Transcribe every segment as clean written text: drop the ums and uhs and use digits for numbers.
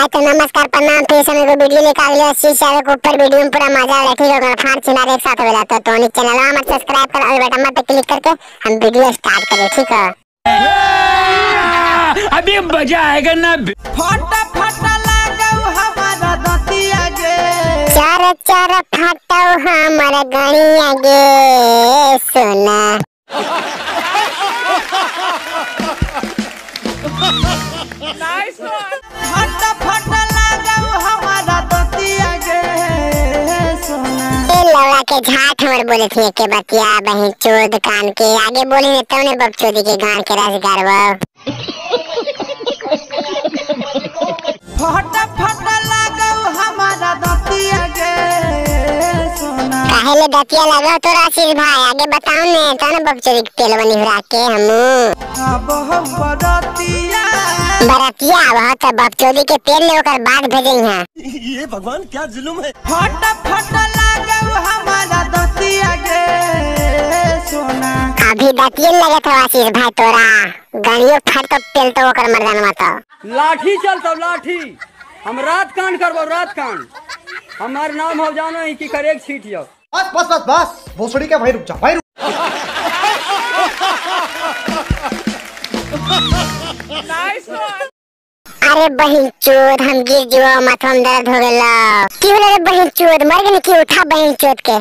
भाई तो नमस्कार प्रणाम, फिर से मेरे वीडियो निकाल लिया शीशा के ऊपर वीडियो में पूरा मजा आ रहा है, ठीक है। फाड़ चिनार एक साथ हो जाता है तो चैनल हमारे सब्सक्राइब कर और बटन पे क्लिक करके हम वीडियो स्टार्ट करें, ठीक है। अभी मजा आएगा ना। फटा फटा लागौ हमारा दतिया गे, चार चार फटौ हमारा गणिया गे सोना। फटा फटा लागौ हमारा दतिया गे सोना। ए लौड़ा के झाट हमर बोले थी के बतिया बहिन चोद कान के आगे बोली ने तब ने बकचोदी के गान के रस गरबा। फटा फटा लागौ हमारा दतिया गे सोना। काहे ले दतिया लागौ तोरा आशीष भाई, आगे बताओ ने तब ने बकचोदी के तेल बनी हुरा के हमू बरतिया बरतिया वह तो बकचोदी के तेल ले ओकर बाद भेजे यहाँ। ये भगवान क्या जुल्म है। फटा फटा लागौ हमारा दतिया गे सोना। अभी दतिया लगे था आशीष भाई तोरा गणियो फट तो तेल तो ओकर मर्दानवा तो लाठी चलतो लाठी। हम रात कांड करबो रात कांड, हमार नाम हो जानो है कि करेक छीट यो। बस बस बस बस भोसड़ी के भाई रुक जा भाई रुक। अरे बहिन चोद हम गिर जुआ माथा में दर्द हो गेला। की होले रे बहिन चोद मर गेली की उठा बहिन चोद के।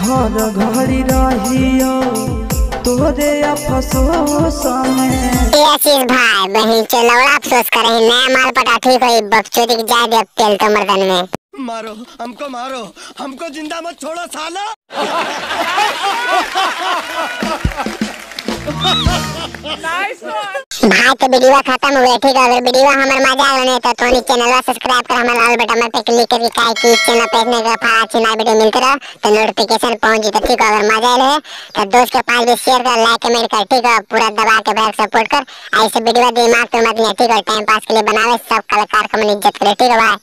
हर घड़ी रहियो तोरे अफसोस में। ए आशीष भाई बहिन चोद लौड़ा अफसोस करे नया माल पटा ठीक होई बकचोदी के जाय दे तेल तो मर्दन में। मारो हमको, मारो हमको, जिंदा मत छोड़ो साला। भाई तो वीडियो खत्म हो गया, ठीक है। अगर वीडियो हमार मजा आयो नहीं तो तोनी चैनल सब्सक्राइब कर हमार लाल बटन पे क्लिक करके काहे कि चैनल पे ने का फाड़ा चिना वीडियो मिलते रहो तो नोटिफिकेशन पहुंच जाता, ठीक है। अगर मजा आयो है तो दोस्त के पास भी शेयर कर, लाइक कमेंट कर, ठीक है। पूरा दबा के भाई सपोर्ट कर, ऐसे वीडियो दिमाग पे मत नहीं, ठीक है। टाइम पास के लिए बनावे सब कलाकार को मन इज्जत करे, ठीक है भाई।